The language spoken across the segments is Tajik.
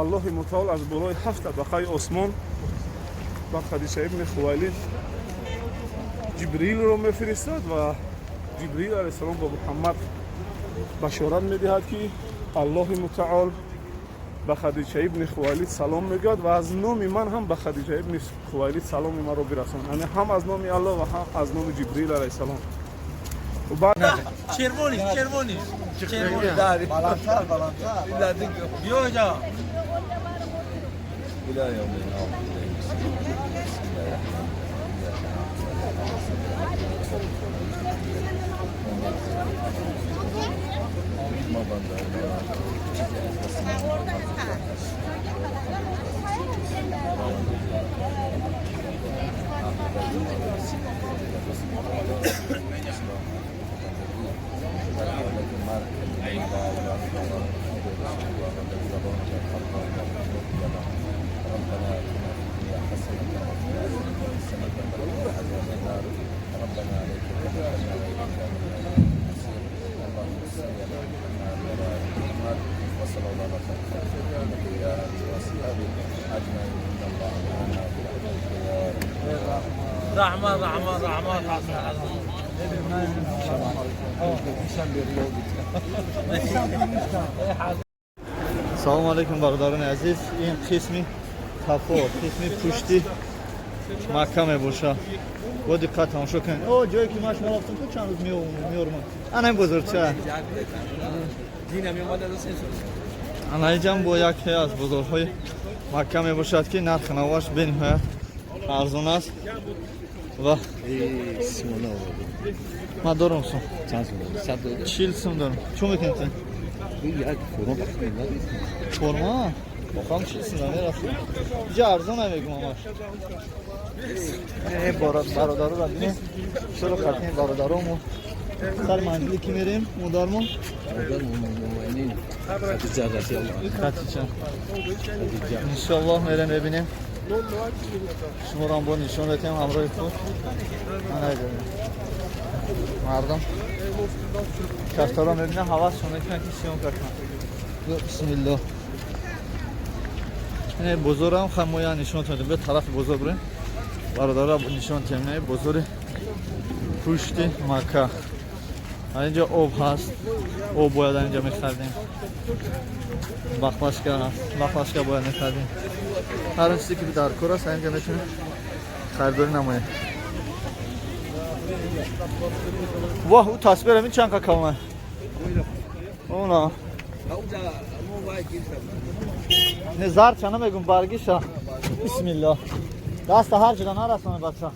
Аллоҳи мутаол аз болои ҳафт табақаи осмон ба Хадича ибни Хувайлид Ҷибрилро мефиристад ва Ҷибрил алайҳиссалом ба Муҳаммад башорат медиҳад, ки Аллоҳи мутаол ба Хадича ибни Хувайлид салом мегӯяд ва аз номи ман ҳам ба Хадича ибни Хувайлид саломи маро бирасон. Яъне ҳам аз номи Аллоҳ ва ҳам аз номи Ҷибрил алайҳиссалом. Червоний, червоний. Червоний. Баландтар, баландтар. Биё инҷа. إلى يوم العظيم. ربنا اتنا في الدنيا حسنه وفي الاخره حسنه وقنا عذاب النار. ربنا عليك توكلنا واليك المصير. اللهم صل على محمد وعلى ال محمد وصلى الله على خير خلق محمد وعلى اله واصحابه اجمعين. ان الله معنا بالعافيه. رحمة رحمة رحمة رحمة. Салому алейкум, бародарони азиз. Ин қисми тафо, қисми пушти Макка мебошад. Бо диққат тамошо кунед. О, ҷое ки ман шумо рафтам, ку чанд рӯз меорам, ана ин бозорча, ана инҷам бо яке аз бозорҳои Макка мебошад, ки нархи наваш бениҳоят арзон аст. Ва ман дорам сум, 40 сум дорам. Чӣ мекунед? Форма? Бохам 40 сум намерафтам. Иҷа арзон намегум амаш. Бародароро бинем. Чаро хатни бародарому сар манзили ки мерем, модармон? Хатича. Иншаллоҳ мерем, мебинем. Шуморо бо нишон метиҳем ҳамроҳи худ. Ана мардум кафтаро мебинам, ҳавасшон мекунад, ки съёмка кунам. Бисмиллоҳ. Ин бозорам хай мо я нишон тонем. Бе тарафи бозор бурем. Бародаро нишон тиҳем. Не бозори пушти Макка. Инҷа об ҳаст. Об бояд инҷа мехардем. Баклажка ҳаст. Баклажка бояд мехардем. Ҳар он чизе ки дар кор аст, инҷа метавонем харидорӣ намоем. Воҳ, ӯ тасвирам ин чанд какална? Она. Не зарча намегум, баргиша. Бисмиллоҳ. Даста ҳар ҷода нарасоне, бача.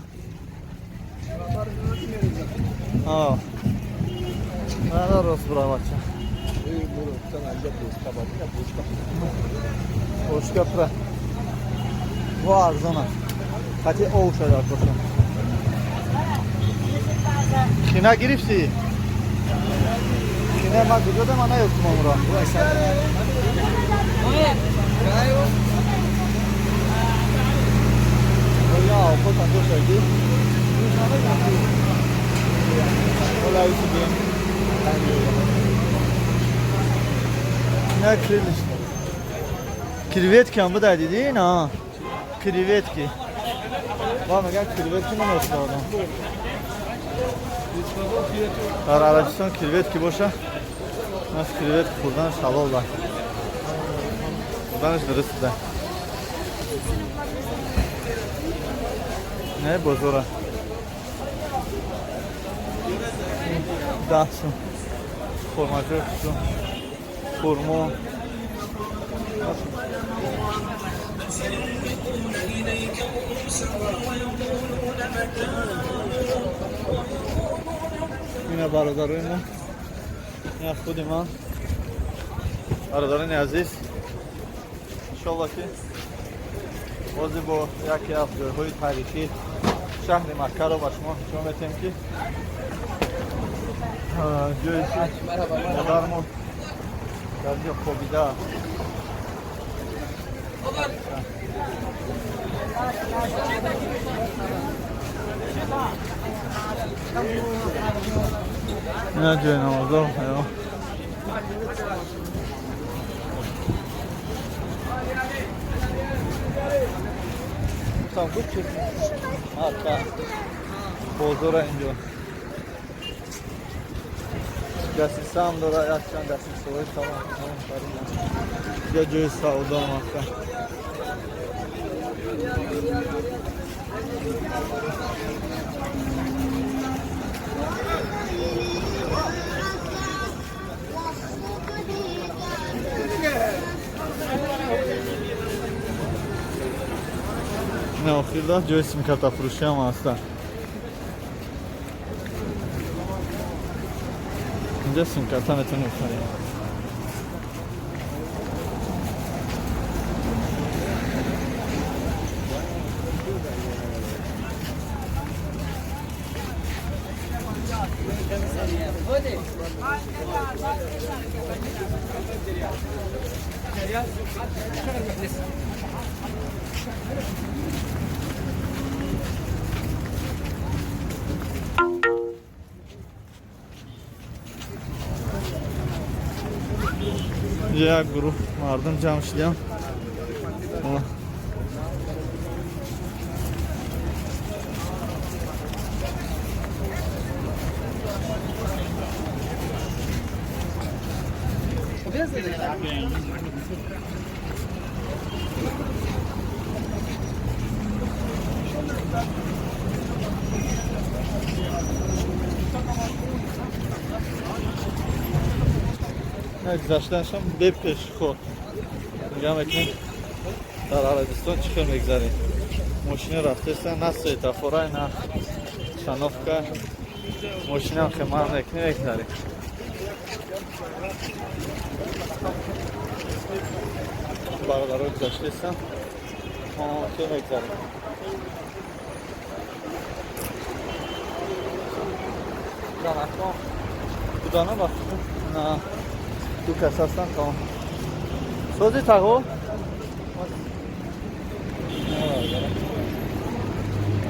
А. На рост бура, бача. Бошка пра. Во арзон аст. Хати ов шуда дар коша. Хина гирифтӣ? Хина ма куҷо да ман наёфтум онро. Я овқот анҷо шади. Ола исидем. На крылиш. Креветки ҳам буда, дидӣ? На. Креветки. Ва меган креветки намешта одам. Дар Арабистон креветки боша. Нас креветки хӯрданаш ҳалол да. Хӯрданаш дуруст да. Не бозора. 10 сум. Хурмаҷои хушрӯ. Хурмо. Ина бародарои мо. Ина худи ман. Бародарони азиз. Иншоллоҳ ки бозе бо яке аз ҷойҳои таърихии шаҳри Маккаро ба шумо нишон метиҳем, ки ҷое ки модармо дар ҷо хобида аст. Ина ҷои намозо. Гуфтам ку Макка бозора инҷо гасисам дора, якчанд гасисои калон калон харидам. Инҷа ҷои савдо Макка. Не, охирда ҷои симкартафурӯшӣ ҳам ҳастанд. Инҷа симкарта метавонем бихарем. Як гурӯҳ мардум ҷамъ шудем. Гузаштанашам бепеш ход нигоҳ мекунем дар Арабистон чӣ хел мегзарем. Мошина рафтеста, на светофора, на шановка, мошинам хемар мекунем, мегзарем. Бародаро гузаштестам, мо хел мегзарем. Занакон будана ба на ду кас ҳастанд, тамом. Сози тағо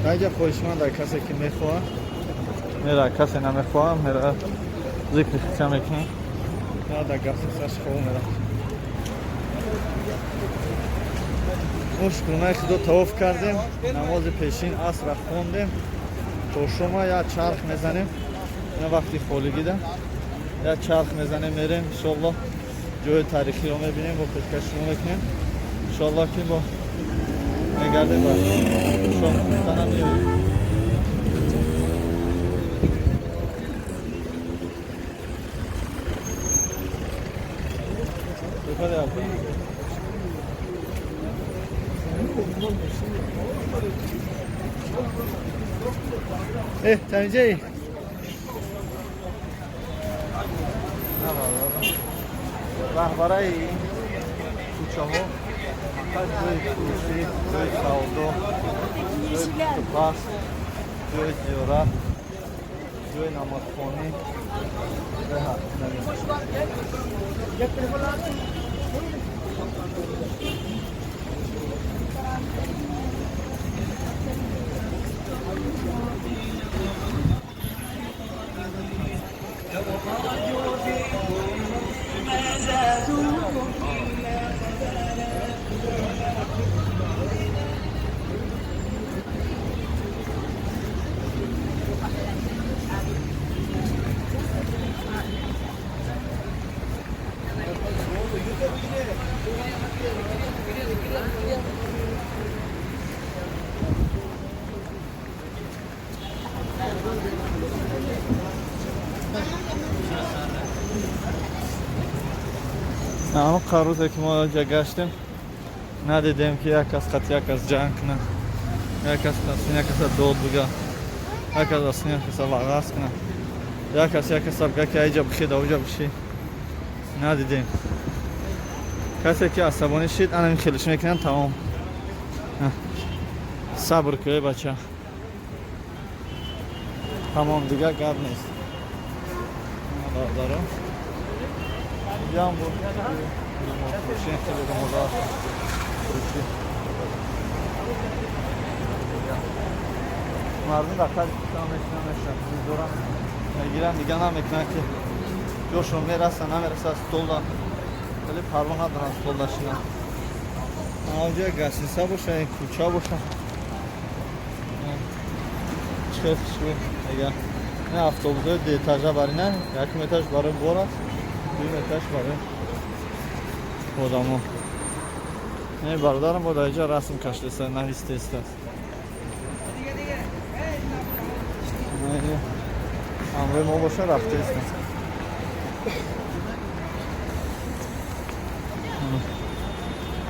даҷа хоҳишманд дар касе ки мехоҳад мера, касе намехоҳад мера, зикри хича мекунем, мера дар гасисаш хоб мера. Мо шукронаи худо тавоф кардем, намози пешин асра хондем, то шома як чарх мезанем. Ина вақти холигида як чарх мезанем, мерем, иншоаллоҳ ҷои таърихиро мебинем, бо пешкаш шумо мекунем. Иншоаллоҳ ки бо мегардем ба шом хӯрданам меоем. Танҷаи раҳбараи ин кӯчаҳо фақат ҷои фурӯшӣ, ҷои савдо, ҷои пухтупаз, ҷои зиёрат, ҷои намозхонӣ. Ама қарӯзе ки мо ҷа гаштем, надидем ки як кас қати як кас ҷанг кунад, як кас аслин як каса дод бига, як кас аслин як каса вағаз кунад, як кас як каса бига ки айҷа бихед, ауҷа биши. Надидем. Касе ки асабонӣ шид, анами хелиш мекунанд, тамом. Сабр кӯ, бача. Тамом, дигар гап нест. Бародаро. Инҷам буд фурӯшӣ, хеле румола фурӯшӣ. Мардум дар қадри кӯча мешинанд, мешинанд, доранд, мегиранд, дигар намекунанд ки ҷошон мераса, намераса, столда хеле парво надоранд, столда шинанд. Авҷа гасиса боша, ин кӯча боша. Чӣ хушрӯ мега. Ин автобусҳои дуэтажа бар ина, якум этаж барои бор аст, дуюм этаж барои одамо. Ин бародарам бо дар инҷа расм кашидааст, навистааст. Ҳамроҳи мо боша рафтааст.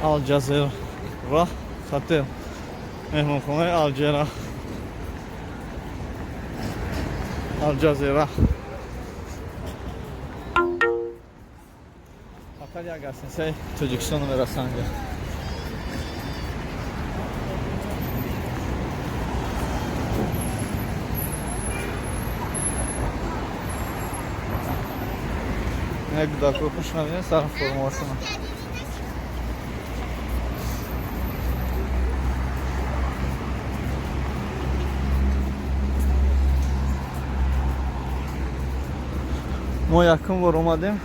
Алҷазира хотел, меҳмонхонаи Алҷера, Алҷазира. Фақат як гостиницаи Тоҷикистон мерасанд. Як кӯдакҳо хуш набинед сар формаҳошона. Мо якум бор омадем.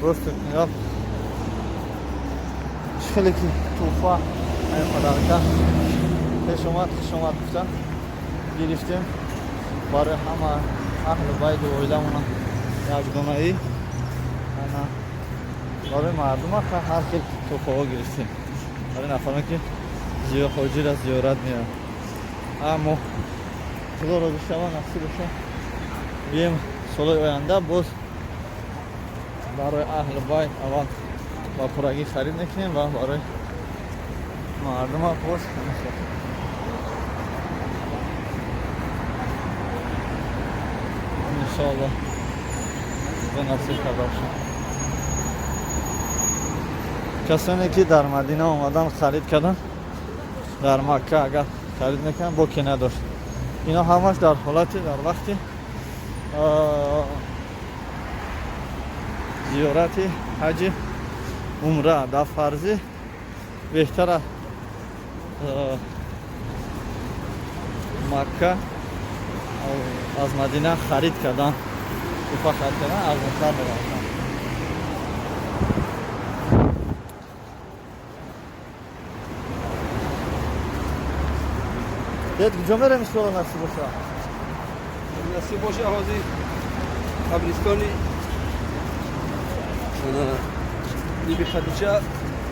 Просто гап хеле ки тӯҳфа подарка пеш омад, хуш омад гуфта гирифтем барои ҳама аҳлу байду оиламона як донаи. Ана барои мардума ҳар хел тӯҳфаҳо гирифтем барои нафароне ки хоҷира зиёрат меоянд. Аммо Худо розӣ шава, насиб боша, бием солҳои оянда боз барои аҳлу байт аввал ба пуррагӣ харид мекунем ва барои мардума боз ҳамин. Иншоаллоҳ ба насиб карда бошад. Касоне ки дар Мадина омадан харид карданд, дар Макка агар харид мекунанд, боке надошт. Ино ҳамаш дар ҳолати дар вақти зиёрати ҳаҷи умра дар фарзӣ беҳтара Макка аз Мадина харид кардан, туҳфа харид кардан арзонтар мерафтанд. Дед, куҷо мерем иншоалло насиб боша? Насиб боша ҳозир қабристони Биби Хадича,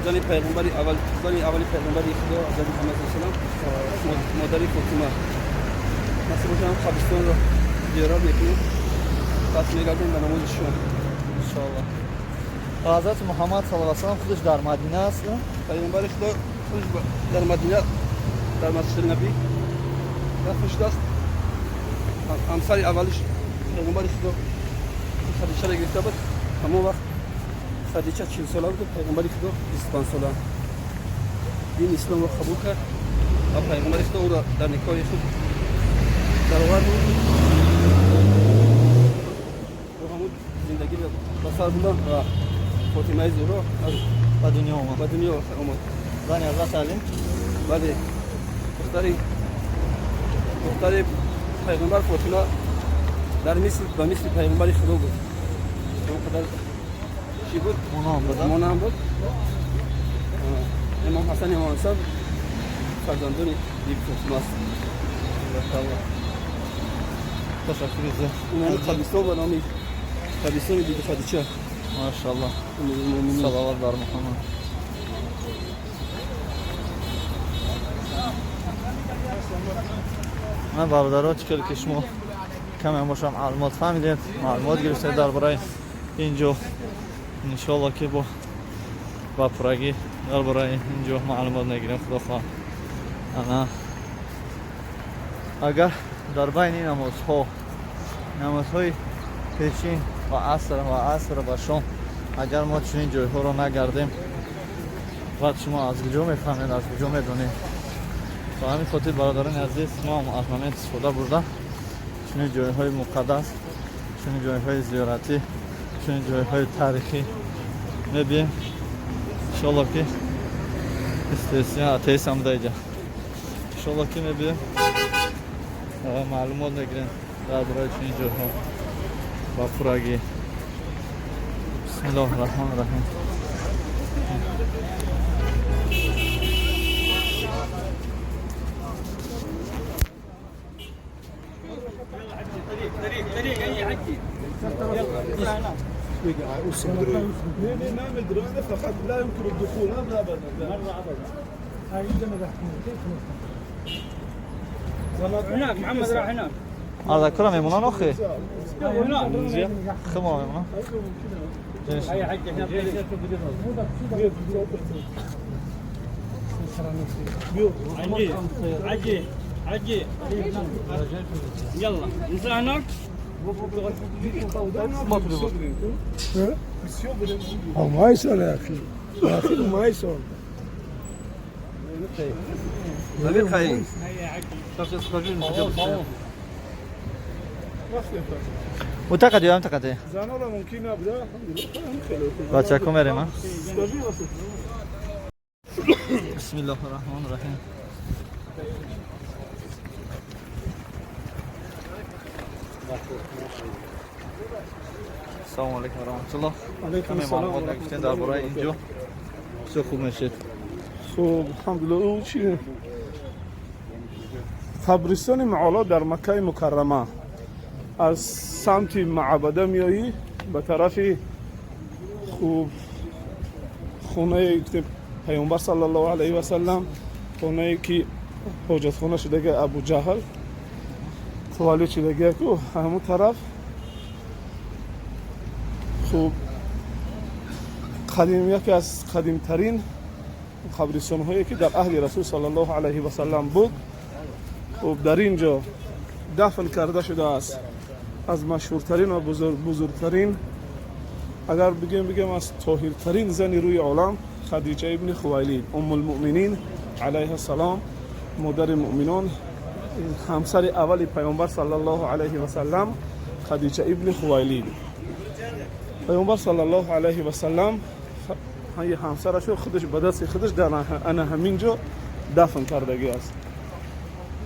зани пайғамбари аввал, зани аввали пайғамбари Худо Ҳазрати Муҳаммад саллаллоҳу алайҳи васаллам, модари Фотима. Насиб боша ҳам қабристонро зиёрат мекунем, пас мегардем ба намози шом иншоаллоҳ. Ҳазрати Муҳаммад саллаллоҳу алайҳи васаллам худаш дар Мадина аст? Пайғамбари Худо худаш дар Мадина, дар Масҷиди Набӣ дафн шудааст. Ҳамсари аввалиш пайғамбари Худо Хадичаро гирифта буд. Ҳамон вақт Хадича 40 сола буд, пайғамбари Худо 25 сола. Дини исломро қабул кард ва пайғамбари Худо ӯро дар никоҳи худ даровард. Бо ҳамон зиндагиро ба сар бурданд ва Фотимаи Зуҳро ба дунё омад. Ба дунё омад. Зани Ҳазрати Алӣ? Бале, духтари пайғамбар Фотима дар мисли ба мисли пайғамбари Худо буд. Он қадар чӣ буд? Монанд буд. Имом Ҳасан, Имом Ҳасан фарзандони Биби Фотима аст. Ташаккур зиёд. Ин қабристон ба номи қабристони Биби Хадича. Машааллоҳ. Салават бар Муҳаммад. Ман бародаро, чӣ хеле ки шумо каме бошам маълумот фаҳмидед, маълумот гирифтед дар бораи ин ҷо. Иншоалло ки бо ба пуррагӣ дар бораи ин ҷо маълумот мегирем, Худо хоҳад. Ана агар дар байни намозҳо, намозҳои пешин ва аср ва шом, агар мо чунин ҷойҳоро нагардем, баъд шумо аз куҷо мефаҳмед, аз куҷо медонед? Ба ҳамин хотир бародарони азиз, мо ҳам аз момент истифода бурда чунин ҷойҳои муқаддас, чунин ҷойҳои зиёратӣ, чунин ҷойҳои таърихӣ мебием. Иншоалло ки атеист ҳам буда иҷа. Иншоалло ки мебием, маълумот мегирем дар бораи чунин ҷойҳо ба пуррагӣ. Бисмиллоҳи раҳмони раҳим. Не, не, намедроне, фақат لا يمكن الدخول ابدا. هناك محمد راح هناك. Мардакора мемонан охи? هناك. Химо мемонан. هيا حجي هناك. عجي عجي عجي يلا نزل هناك. ما يصير يا اخي، يا اخي ما يصير. Утака диём такате. Занора мумкин набуда, алҳамдулиллоҳ. Бачако мерем, а? Бисмиллоҳи раҳмони раҳим. Салому алайкум ва раҳматуллоҳ. Алайкум Каме ассалом маълумот ва нагуфтем дар бораи ин ҷо. Бисёр хуб мешед. Хуб, алҳамдулиллоҳ, чи қабристони Маоло дар Маккаи Мукаррама, аз самти Маъбада меоӣ ба тарафи хуб хонаи Паёмбар саллаллоҳу алайҳи васаллам, хонае ки ҳоҷатхона шудаги Абуҷаҳл таваллуд шудагия ку, ҳамун тараф. Хуб, қадим, яке аз қадимтарин қабристонҳое ки дар аҳди Расул саллаллоҳу алайҳи васаллам буд. Хуб, дар ин ҷо дафн карда шудааст аз машҳуртарин ва бузургтарин, агар бигем аз тоҳиртарин зани рӯи олам, Хадиҷа ибни Хувайлид, Уммулмуъминин алайҳиссалом, модари муъминон, ҳамсари аввали Паёмбар саллаллоҳу алайҳи васаллам, Хадиҷа ибни Хувайлид. Паёмбар саллаллоҳу алайҳи васаллам ҳамсарашо худаш ба дасти худаш дар ана ҳамин ҷо дафн кардагӣ аст.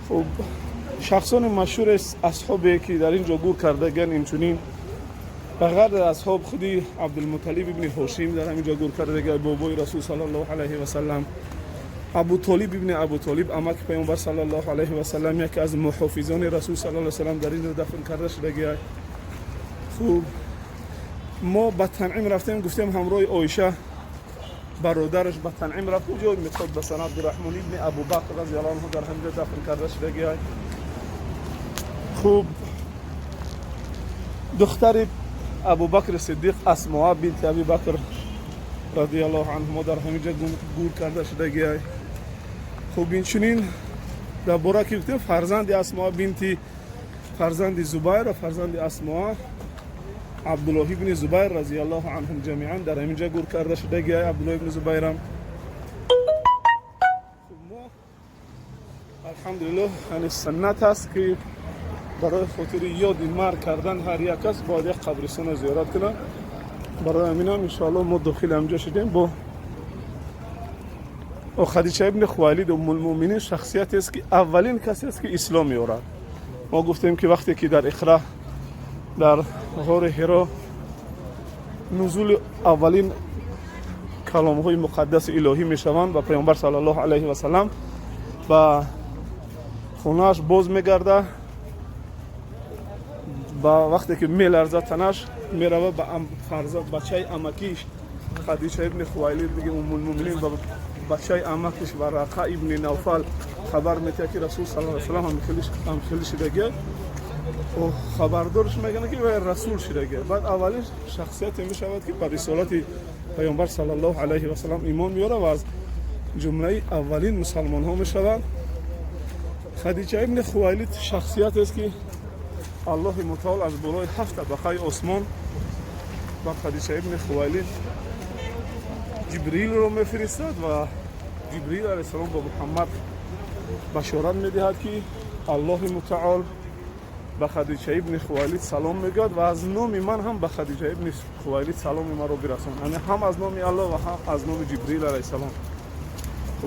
Хуб, шахсони машҳури асҳобе ки дар ин ҷо гур кардагиан, инчунин ба ғайр аз асҳоб худи Абдулмуталиб ибни Ҳошим дар ҳамин ҷо гур кардагиа, бобои Расул саллаллоҳу алайҳи васаллам, Абутолиб ибни Абутолиб, амаки Паёмбар саллаллоҳу алайҳи васаллам, яке аз муҳофизони Расул саллаллоҳу алайҳи васаллам, дар ин ҷо дафн карда шудагиа. Хуб, мо ба Танъим рафтем, гуфтем ҳамроҳи Оиша бародараш ба Танъим рафт, ҷо меход ба сан Абдураҳмон ибни Абубакр разияллоҳу анҳу дар ҳамин ҷо дафн карда шудагиа. Хуб, духтари Абубакри Сиддиқ, Асмоа бинти Абибакр радиаллоҳу анҳумо дар ҳамин ҷо гур карда шудагиа. Хуб, инчунин дар бора ки гуфтем, фарзанди Асмоа бинти фарзанди Зубайр ва фарзанди Асмоа, Абдуллоҳ ибни Зубайр разияллоҳу анҳум ҷамиан дар ҳамин ҷо гур карда шудагиа, Абдуллоҳ ибни Зубайрам. Хуб, мо алҳамдулиллоҳ, яъне суннат аст ки барои хотири ёди марг кардан ҳар як кас бояд як қабристонро зиёрат кунад. Барои ҳаминам иншоаллоҳ мо дохили ҳаминҷо шудем. Бо Хадича ибни Хувайлид, Уммулмуъминин, шахсиятест ки аввалин касест ки ислом меорад. Мо гуфтем ки вақте ки дар Иқра, дар ғори Ҳиро, нузули аввалин каломҳои муқаддаси илоҳӣ мешаванд ва Паёмбар саллаллоҳу алайҳи васаллам ба хонааш боз мегарда, ба вақте ки меларзад танаш, мерава ба бачаи амакиш Хадича ибни Хувайлид, биги Уммулмуъминин, ба бачаи амакиш Варақа ибни Навфал хабар метиҳад ки Расул саллаллоҳу алайҳи васаллам ҳамхели шудагия. Хабардорш мекунад ки вай расул шудагия. Баъд аввалин шахсияте мешавад ки ба рисолати Паёмбар саллаллоҳу алайҳи васаллам имон меорад ва аз ҷумлаи аввалин мусалмонҳо мешавад. Хадича ибни Хувайлид шахсиятест ки Аллоҳи мутаол аз болои ҳафт табақаи осмон ба Хадича ибни Хувайлид Ҷибрилро мефиристад ва Ҷибрил алайҳиссалом ба Муҳаммад башорат медиҳад ки Аллоҳи мутаол ба Хадича ибни Хувайлид салом мегӯяд ва аз номи ман ҳам ба Хадича ибни Хувайлид саломи маро бирасон, яъне ҳам аз номи Аллоҳ ва ҳам аз номи Ҷибрил алайҳиссалом.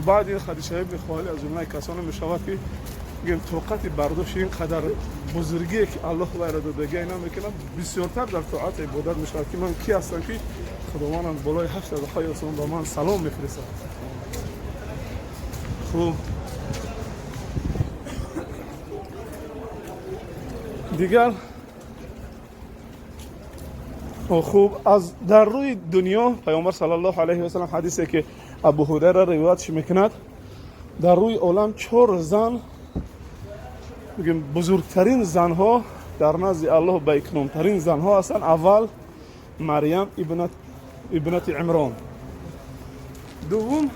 Баъд ин Хадича ибни Хувайлид аз ҷумлаи касоне мешавад ки мегӯем тоқати бардошти ин қадар бузургие ки Аллоҳ вайро додагия намекунад, бисёртар дар тоат ибодат мешавад ки ман ки ҳастам ки Худованд аз болои ҳафт табақаи осмон ба ман салом мефиристад. Хуб, дигар Хуб, аз дар рӯи дунё Паёмбар саллаллоҳу алайҳи васаллам, ҳадисе ки Абу Ҳурайра ривоятш мекунад, дар рӯи олам чор зан, мегӯем, бузургтарин занҳо дар назди Аллоҳ, ба икромтарин занҳо ҳастанд. Аввал Марьям ибнати Имрон, дуввум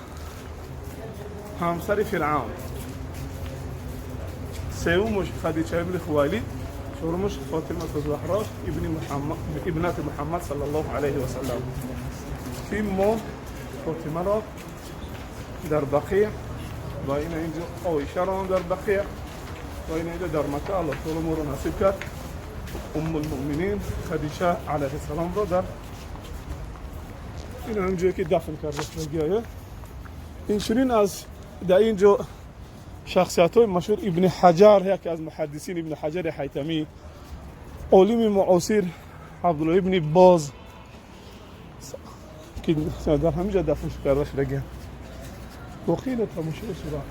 ҳамсари Фиръавн, севумуш Хадича ибни Хувайлид, чорумуш Фотимату Заҳро ибни ибнати Муҳаммад саллаллоҳу алайҳи васаллам, ки мо Фотимаро дар Бақия ва ина инҷо Оишаро ҳам дар Бақия ва ина инҷо дар Макка Аллоҳ таоло моро насиб кард, Уммулмуъминин Хадича алайҳиссаломро дар ин ҳам ҷое ки дафн карда шудагиая. Инчунин аз дар ин ҷо шахсиятҳои машҳур, Ибни Ҳаҷар, яке аз муҳаддисин, Ибни Ҳаҷари Ҳайтамӣ, олими муосир Абдулло ибни Боз, ки дар ҳамин ҷо дафн карда шудагианд. Воқеъ тамошои сурат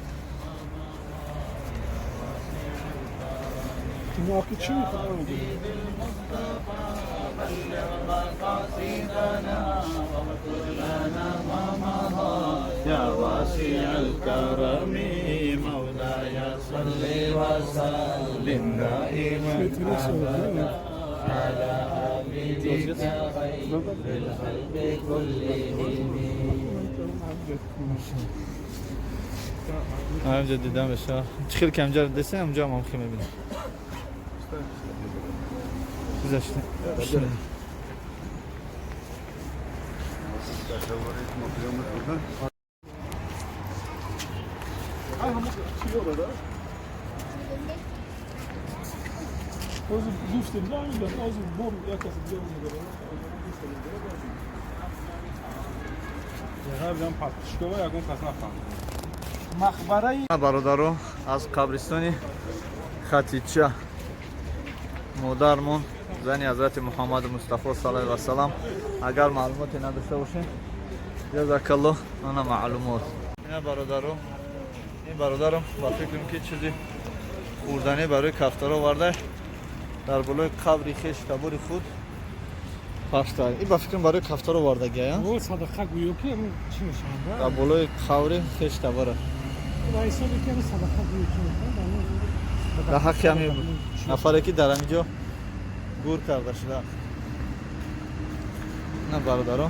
ино ки чӣ мекунам. يا واسع الكرم مولاي صل وسلم دائما ابدا على حبيبك خير الخلق كلهم. ҳамҷа дида меша, чӣ хел ки ҳамҷа десем, ҳамҷа ҳам хел мебинем. Гузашта. Ҳозир гуфтем, ҳозир бор як каси дига Ҳам пастишкова ягон кас нафаҳмид. Мақбараи Бародаро, аз қабристони Хатича, модармон, зани ҳазрати Муҳаммаду Мустафо саллаллоҳу алайҳи васалам, агар маълумоте надошта бошем, ҷазакаллоҳ, ана маълумот. Ина бародаро, ин бародарам ба фикрам ки чизи хӯрданӣ барои кафтаро оварда, дар болои қабри хеш табори худ пашта. Ин ба фикрам барои кафтаро овардагия. Садақа гӯё ки чӣ мешавад? Дар болои қабри хеш табора. Ҳисоби ки садақа гӯё чӣ мешавад? Дар ҳаққи ҳамин нафаре ки дар ҳамин ҷо гур карда шудааст. На бародаро,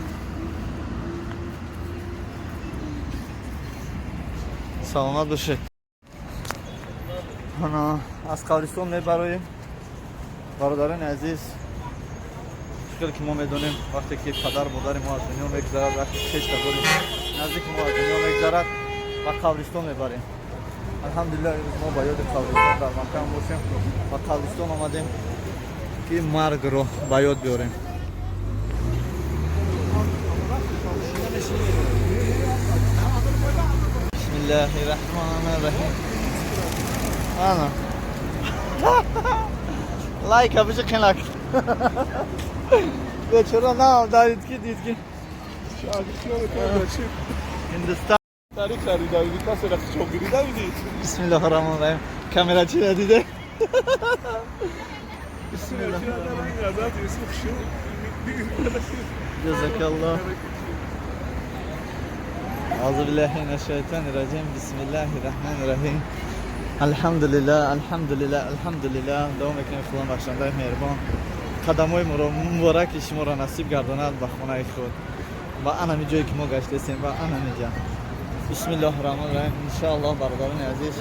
саломат бошед. Ана аз қабристон мебароем. Бародарони азиз, хеле ки мо медонем, вақте ки падар модари мо аз дунё мегузарад, вақте хеш табори наздики мо аз дунё мегузарад, ба қабристон мебарем. Алҳамдулиллаҳ, имрӯз мо ба ёди қабристон дар Макка бошем, ба қабристон омадем ки маргро ба ёд биёрем. Бисмиллаҳи раҳмони раҳим. Ана лайка бижи қинак бечора на дадид ки дид ки Ҳиндустан. Таърих карди, давиди, касера хичоб гири, давиди. Бисмиллаҳи раҳмони раҳим. Камерачи надиде. Ҳазрати Юсуф шу. Ҷазакаллоҳ. أعوذ بالله من الشيطان الرجيم، بسم الله الرحمن الرحيم. الحمد لله، الحمد لله، الحمد لله. Давом мекунем. Худо бахшандаи меҳрубон қадамҳои мубораки шуморо насиб гардонад ба хонаи худ ва анами ҷое ки мо гаштесем ва анамиҷа. Бисмиллоҳи раҳмони раҳим. Иншоаллоҳ, бародарони азиз,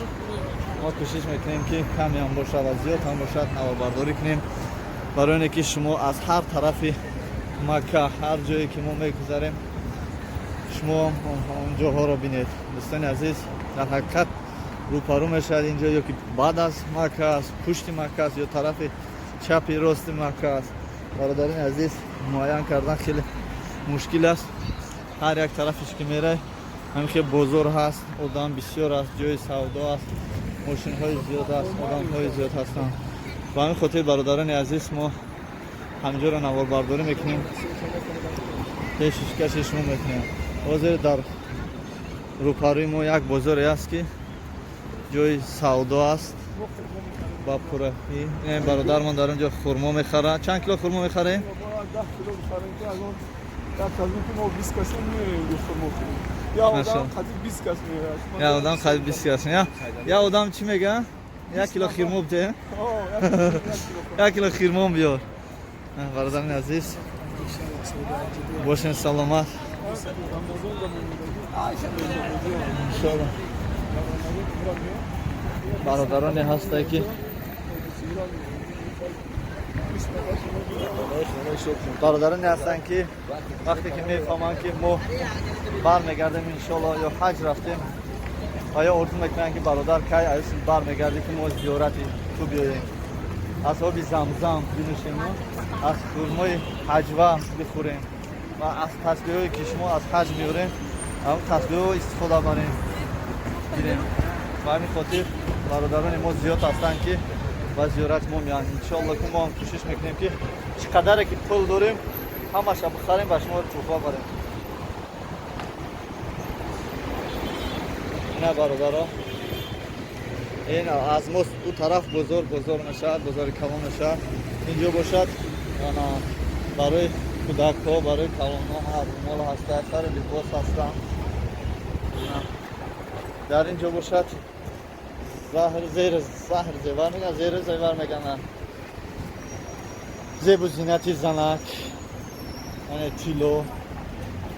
мо кӯшиш мекунем ки каме ҳам бошад ва зиёд ҳам бошад наворбардорӣ кунем, барои оне ки шумо аз ҳар тарафи Макка, ҳар ҷое ки мо мегузарем, шумо он ҷоҳоро бинед. Дӯстони азиз, дар ҳақиқат рӯпарӯ мешавад инҷо ё ки баъд аз Макка аст, пушти Макка аст ё тарафи чапи рости Макка аст, бародарони азиз, муайян кардан хеле мушкил аст. Ҳар як тарафиш ки мерай, ҳамин хел бозор ҳаст, одам бисёр аст, ҷои савдо аст, мошинҳои зиёд аст, одамҳои зиёд ҳастанд. Ба ҳамин хотир, бародарони азиз, мо ҳаминҷоро наворбардорӣ мекунем, пешкаши шумо мекунем. Ҳозир дар рӯпарӯи мо як бозоре аст ки ҷои савдо аст ба пурраӣ. Бародармон дар он ҷо хурмо мехарад. Чанд кило хурмо мехарем? 10 кило бихарем, ки аз он як аз он ки мо 20 касем меоем хурмо хӯрем. Я одам қади 20 кас меояд. Я одам қади 20 кас. Я одам чӣ мега? 1 кило хирмо бите? 1 кило хирмо биёр. Бародарони азиз, бошен саломат. Иншоалло. Бародароне ҳастанд ки вақте ки мефаҳманд ки мо бармегардем иншоалло ё ҳаҷ рафтем ва ё орзу мекунанд ки бародар кай аз бармегардӣ ки мо зиёрати ту биёем, аз оби замзам бинӯшем, аз хурмои ҳаҷва бихӯрем ва аз тасбеҳое ки шумо аз ҳаҷ меорем он тасбеҳо истифода барем гирем. Ба ҳамин хотир бародарони мо зиёд ҳастанд ки ба зиёрати мо меоянд. Иншоалло ки мо ҳам кӯшиш мекунем ки чӣ қадаре ки пул дорем ҳамаша бихарем ба шумо туҳфа барем. Ина бародаро, ин аз мо ӯ тараф бозор бозор мешавад, бозори калон мешавад. Инҷо бошад барои кӯдакҳо, барои калонҳо ҳар мол ҳаста, сари либос ҳастанд. Дар инҷо бошад заҳр зер заҳр зевар меган, зери зевар меган, зебу зинати занак, яъне тилло,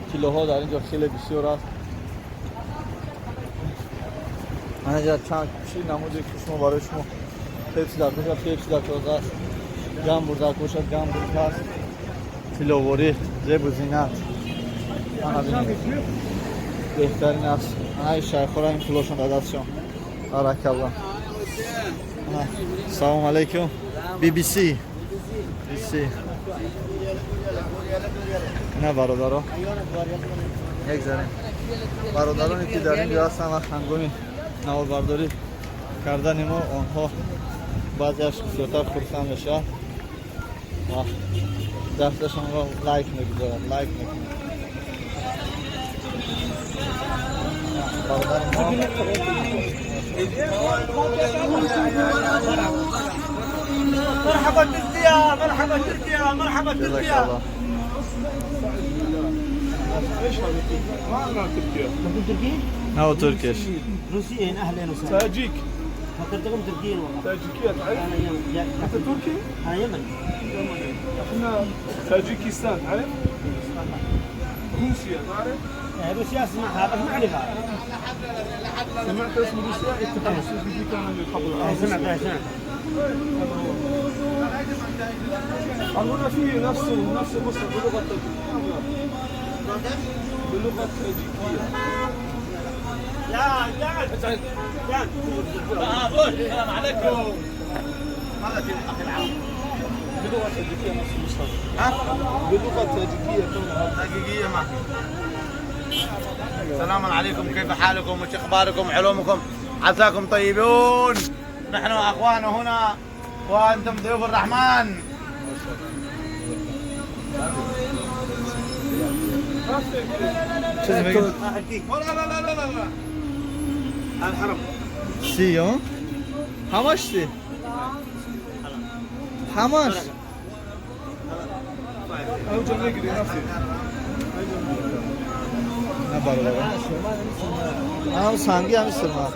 тиллоҳо дар инҷо хеле бисёр аст. Ана чанд чӣ намуде ки шумо барои шумо пепси дар бошад, пепси дар тоза аст, гамбург дар бошад, гамбург аст, тилловорӣ, зебу зинат. Ана бинед, беҳтарин аст. Ана ин шайхора ин пулошон дар дастшон. Баракалло. Салом алейкум. BBC. BBC. На бародаро. Як зарем. Бародароне ки дар инҷо ҳастанд ва ҳангоми наворбардорӣ кардани мо онҳо баъзеаш бисёртар хурсанд мешавад ва дасташонро лайк мегузорад, лайк мекунад. Бародари мо مرحبا تركيا، مرحبا تركيا، مرحبا تركيا. ايش هذا؟ ما انا تركيا. انتم تركيين؟ No Turkish. روسيين اهلا وسهلا. تاجيك. فكرتكم تركيين والله. تاجيكية تعرف؟ انا يمني. انت تركي؟ انا يمني. يمني. احنا تاجيكستان تعرف؟ روسيا تعرف؟ روسيا اسمعها بس ما اعرفها. سمعت اسم روسيا؟ الاتحاد السوفيتي كان من قبل. سمعتها سمعتها. هنا في نفس مصر بلغة باللغة التاجيكية. يا يا يا السلام عليكم. ماذا اخي العرب؟ باللغة التاجيكية نفس المصطلح. ها؟ باللغة التاجيكية تاجيكية ما. السلام عليكم، كيف حالكم وش اخباركم علومكم؟ عساكم طيبون. نحن اخوان هنا وانتم ضيوف الرحمن. لا لا لا لا لا الحرم. See you. How much see? How much? نه برادر. هم سنگی هم سرما.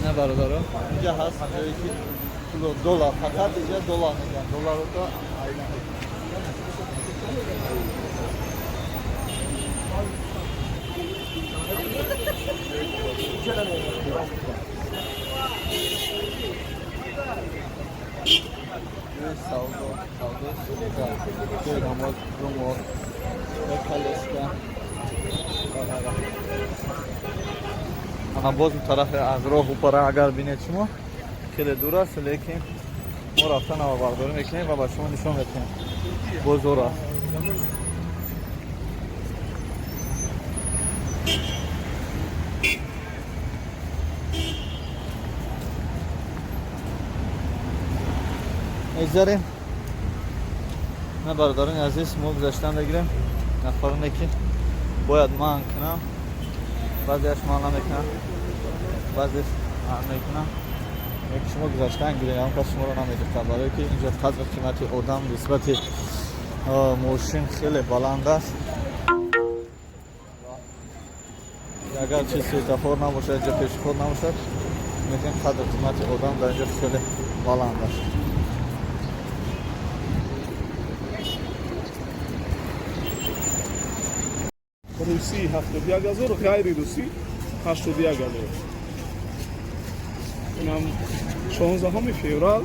نه برادر. اینجا هست جایی که دلار فقط اینجا دلار میگن. دلار رو تو سودا سودا رومو ана боз он тараф аз роҳ упара агар бинед шумо хеле дур аст, лекин мо рафта навабардорӣ мекунем ва ба шумо нишон медиҳем. Бозор аст. Мегзарем. На бародарони азиз, мо гузаштан мегирем. Нафароне ки бояд манъ кунам, баъзеаш манъ намекунам, баъзеаш манъ мекунам. Яки шумо гузаштан гиред, ягон кас шуморо намедиқад, барое ки инҷо қадри қимати одам нисбати мошин хеле баланд аст. Агар чи светофор набошад, инҷо пешоход набошад, лекин қадр қимати одам дар инҷо хеле баланд аст. Русӣ 71 ҳазор, ғайри русӣ 81 ҳазор. Инам 16 феврал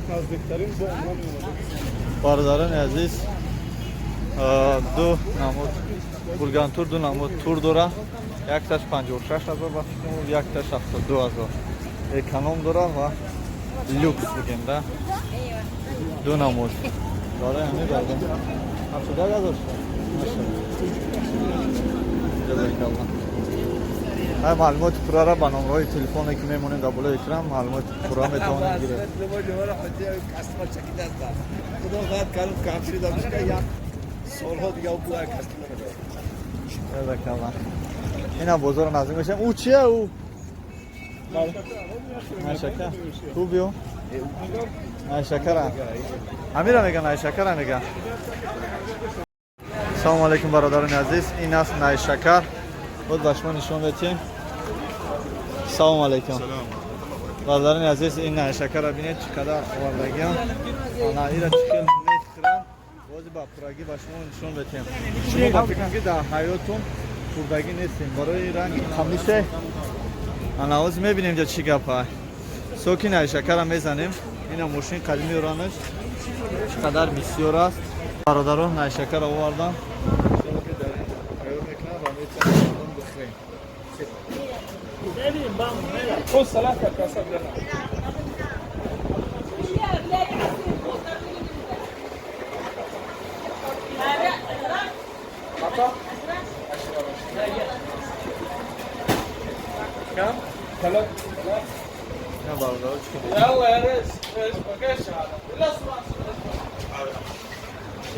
наздиктарин бо умра меомада. Бародарони азиз, ду намуд Бургантур, ду намуд тур дора. Якташ 56 ҳазор ба фикрам, якташ 72 ҳазор. Эконом дора ва люкс бигем да. Ду намуд. Барои ҳамин бардем. 71 ҳазор шуд. Машаллоҳ. Ҷазакаллоҳ. Ҳай, маълумоти пуррара ба номраҳои телефоне ки мемонем дар болои экран, маълумоти пурра метавонед гиред. Ҷазакаллоҳ. Ина бозорро наздик мешавем. Ӯ чия ӯ? Найшакар. Ту биё. Найшакара. Ҳамира меган, найшакара меган. Салому алайкум, бародарони азиз. Ин аст найшакар. Боз ба шумо нишон медиҳем. Салому алайкум. Бародарони азиз, ин найшакарро бинед, чӣ қадар овардагиам. Ана ира чӣ хел мехӯрам. Бози ба пуррагӣ ба шумо нишон медиҳем. Шумо ба фикрам ки дар ҳаётон хӯрдагӣ нестем. Барои ранги қамише. Ана ҳозир мебинем ҷа чӣ гапа. Соки найшакарро мезанем. Ина мошин қадими оранаш. Чӣ қадар бисёр аст. Бародарон, найшакарро овардам. Иншоалло ки дар ин тайёр мекунам ва метавонем бихӯрем. خذ ثلاثة كاسات لنا. كم؟ ثلاث. Ина бародарон чӣ يلا يا ريس، ريس بقاش هذا. لا اسرع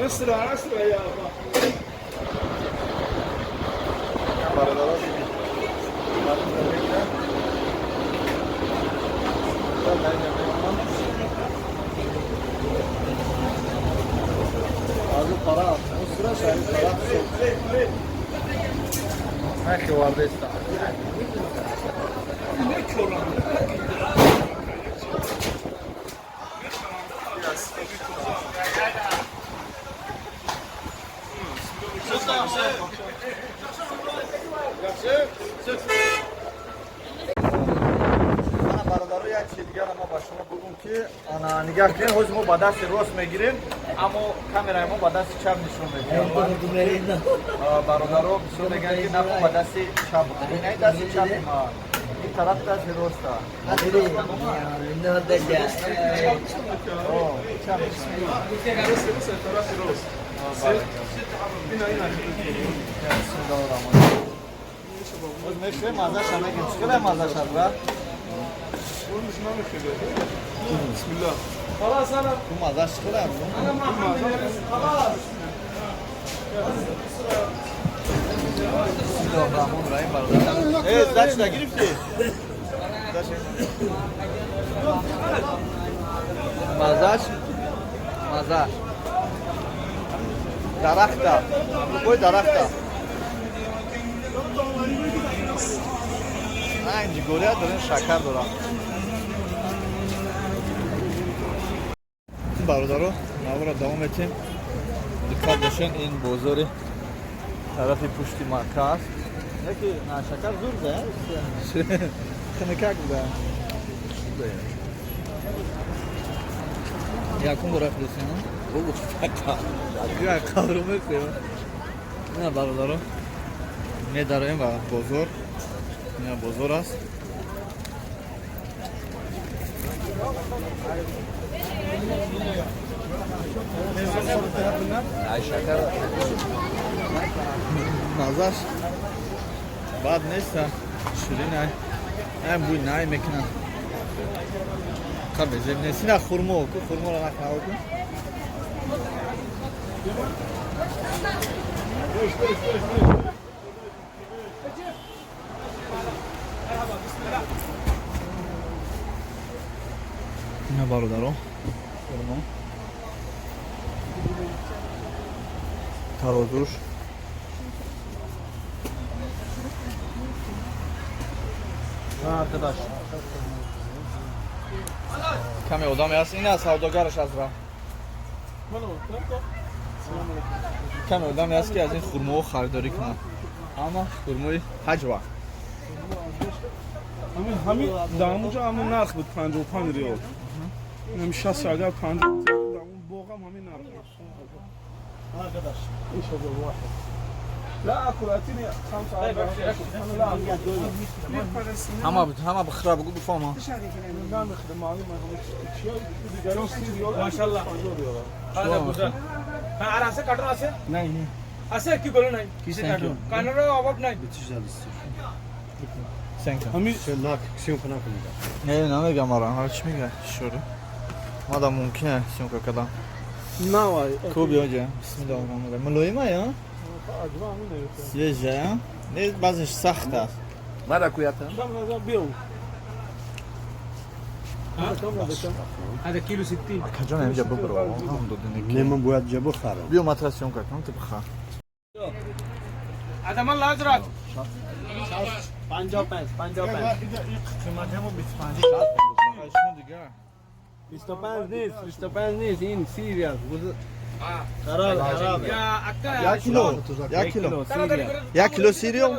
اسرع اسرع يا ابا. Бародарон бинед. Мардум мегиранд. Дар инҷа мемонам. Аз ӯ тараф, ӯ сура шаҳри тараф нахи овардаиста. Ана бародаро, як чизи дигара ма ба шумо бугум ки ана нигаҳ кунед, ҳозир мо ба дасти рост мегирем, аммо камераи мо ба дасти чап нишон медиҳад. Бародаро бисёр мегӯянд ки нахо ба дасти чап бихӯр. Ин дасти чапи ма, ин тарафи дасти роста. Чап. طرف рост. Ина ина. Бисмиллоҳир-раҳмонир-раҳим. Боз мехӯрем, маззаша мегем. Чӣ қадар маззаш аст, брат? مش نمیخوره. بسم الله. خلاص انا Ту маззаш чӣ қадар? انا مع محمد يا ريس خلاص. Бисмиллоҳир-раҳмонир-раҳим, бародар. Э, сдача гирифтӣ? Маззаш, маззаш. Дарахта. Бой дарахта. Ранги ҷигория дорем, шакар дорам. Бародаро, наворо давом метем. Диққат бошен, ин бозори тарафи пушти Макка аст. Яки на шакар зур да? Хинакак буда. Якум бора хӯрдем. Як қабру мехӯрем. Ина бародаро, медароем ба бозор. Ина бозор аст. Мазаш бад нест, ширин ай. Ай бӯй най мекунад. Қабезеб нест. Ина хурмо, ку хурморо нахнаво ку. Ина, бародаро, хурмо, тарозуш. Arkadaş. Каме одаме аст. Ина савдогараш аз ра. Каме одаме аст, ки аз ин хурмоҳо харидорӣ кунад. Ама хурмои ҳаҷва. Ҳамин дар ҳамунҷо ҳамун нарх буд, 55 риёл. Инами 60, агар 50 дар он боғам ҳамин нарх буд. ايش هذا الواحد؟ لا اكل، اعطيني خمسة أربعة. أنا لا آكل. Ҳама ҳама бихра, бугу, бифаҳма. نمیخده معلومه دیگران 30 ریال. ما شاء الله. 50 ریال. هذا গুজরাট। হ্যাঁ, আর আছে কার্টুন আছে? নাই। আছে কি বলে নাই? Thank you. কার্টুনের অভাব নাই। Thank you. ҳамин. Не, намегам мара. Ҳар чӣ мега? Шури. Мада мумкин съёмка кардам. Навай. Ку биёҷа. Бисмиллоҳир роҳманир роҳим. Мулоима я? Аҷба ҳамин наёфта. Свежая. Не, баъзеш сахт аст. ماذا كوياتا؟ кам назар биё. هذا كيلو 60. Акаҷон, инҷа бубро. Ҳам додини. Не, ман бояд ҷа бихарам. Биё, матра съёмка кунам, ту бихар. هذا مال ازرق. 55 55. قیمت همون 25 60 دیگه. 25 نیست، 25 نیست، این 30 ریال. خراب خراب. يا اكا. یک کیلو، یک کیلو، یک کیلو 30 ریال،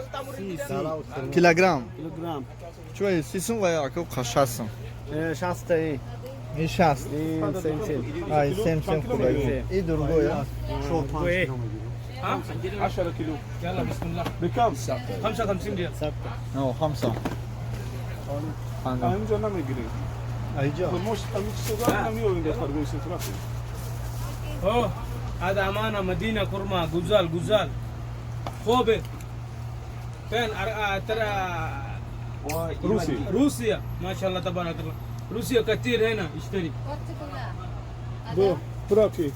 کیلوگرم. کیلوگرم. چون 30 сум ва яко 60 сум. 60 ای. این 60. این same same. Ай, same same خوبه. این другое. 10 كيلو. يلا بسم الله. بكم؟ 55 ريال. نه، خمسة. ҳаминҷо намегирем. Айҷа. Хурмош ҳамин чизо намеёбем дар торговый центр. اوه، هذا امانه مدينه كرمه غزال غزال خوبه فين ترى. روسي. روسيا، ما شاء الله تبارك الله، روسيا كثير هنا يشتري. Бо пураки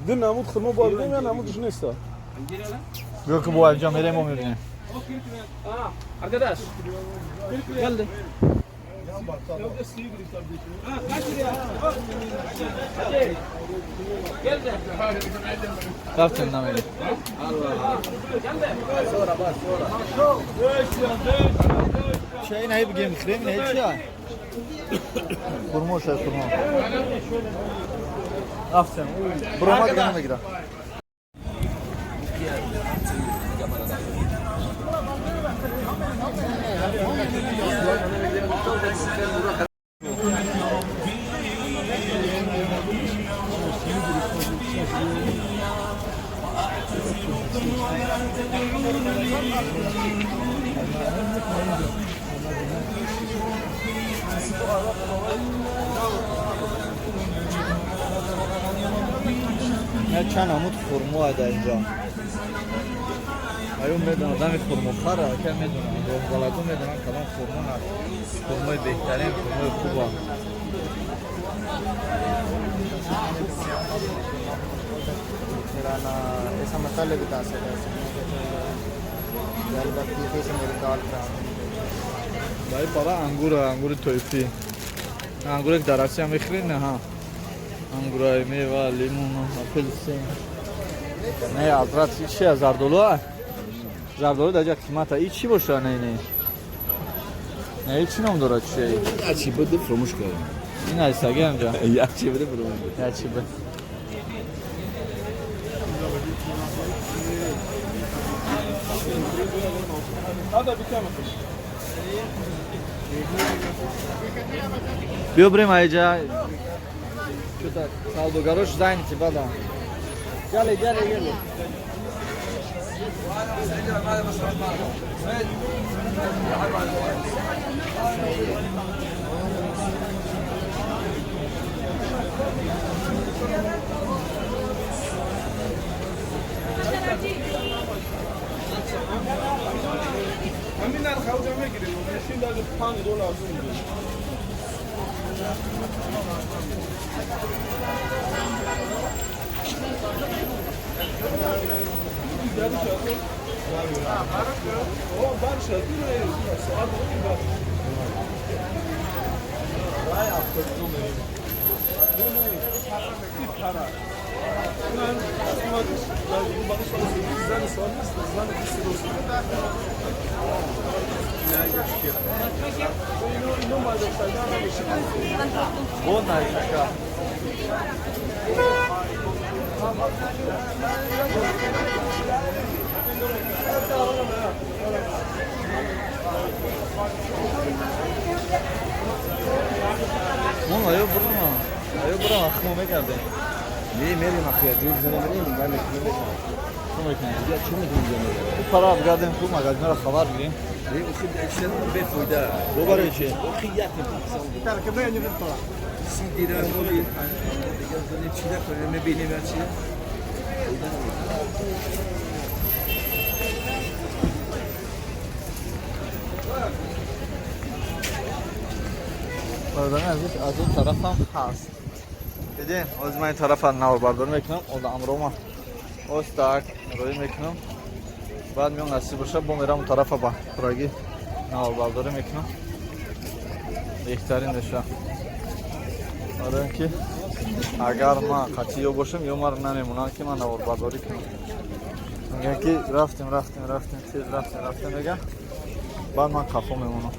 ду намуд хурмо бояд бидем, я намудаш неста. Биё, ки бо инҷа мерем, мо мебинем. اه arkadaş. Geldi. اه kaç lira? Hadi. Geldi. Рафтем, намерем. Ча ин ҳай бигем, бихӯрем, ин ҳай чия? Хурмо шояд, хурмо. Рафтем. Буромад дига намегира. Чанд намуд хурмо дар инҷо. Аю медонад, одами хурмохара ака медонад, роҳбаладо медонанд, кадом хурмо хурмои беҳтарин, хурмои хуба. मेरा ना ऐसा मसाले भी था मेरी दाल खराब। Дай пара ангур, ангури тоифӣ, ангуре ки дар Россия мехӯред, не ҳа, ангураи мева, лимон, апелсин. Не, азрат, чи а зардолу, а зардолу дар ҷа қимата. И чӣ боша? Не, не, не, и чӣ ном дорад, чи? Як чӣ буд, фуромӯш кардам. Ин айсаги ҳамҷа. Як чӣ буд, фуромӯш. Як чӣ буд. هذا بكم؟ Биё, бирем айҷа. Чута савдогарош заняты бада. Гале, гале, гале. ҳамин нарх ҳавҷа мегирем, мошин даже 5 доллар арзон мегирем. Пора бгардем хуб магазинро хабар бигирем. Бо барои чи? Бародари азиз, аз он тараф ҳам ҳаст. Дидем, ҳозир ман ин тарафа наворбардорӣ мекунам, одамрома остак роӣ мекунам. Баъд меом насиб боша, бо мерам он тарафа ба пурагӣ наворбардорӣ мекунам. Беҳтарин меша. Барои ин ки агар ман қатъӣ ё бошам, ё маро намемонанд ки ман наворбардорӣ кунам. Мегӯянд ки рафтем, рафтем, рафтем, тез рафтем, рафтем, мегӯянд. Баъд ман қафо мемонам.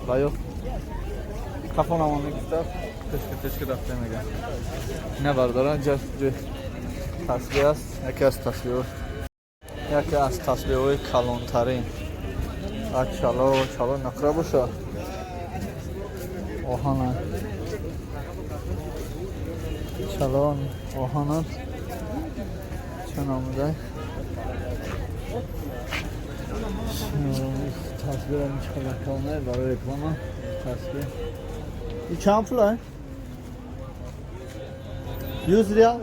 Ва ё қафо намон мегуфтад, тешка тешка рафтем, мегӯянд. Ина бародарон, инҷа ҷои тасбеҳ аст, яке аз тасбеҳҳо, яке аз тасбеҳҳои калонтарин. А чало, чало нақра боша. Оҳана. Чало оҳана. Чӣ номудай? Тасбеҳ чӣ калонай барои реклама. Тасбеҳ. И чанд пул ай? 100 риал?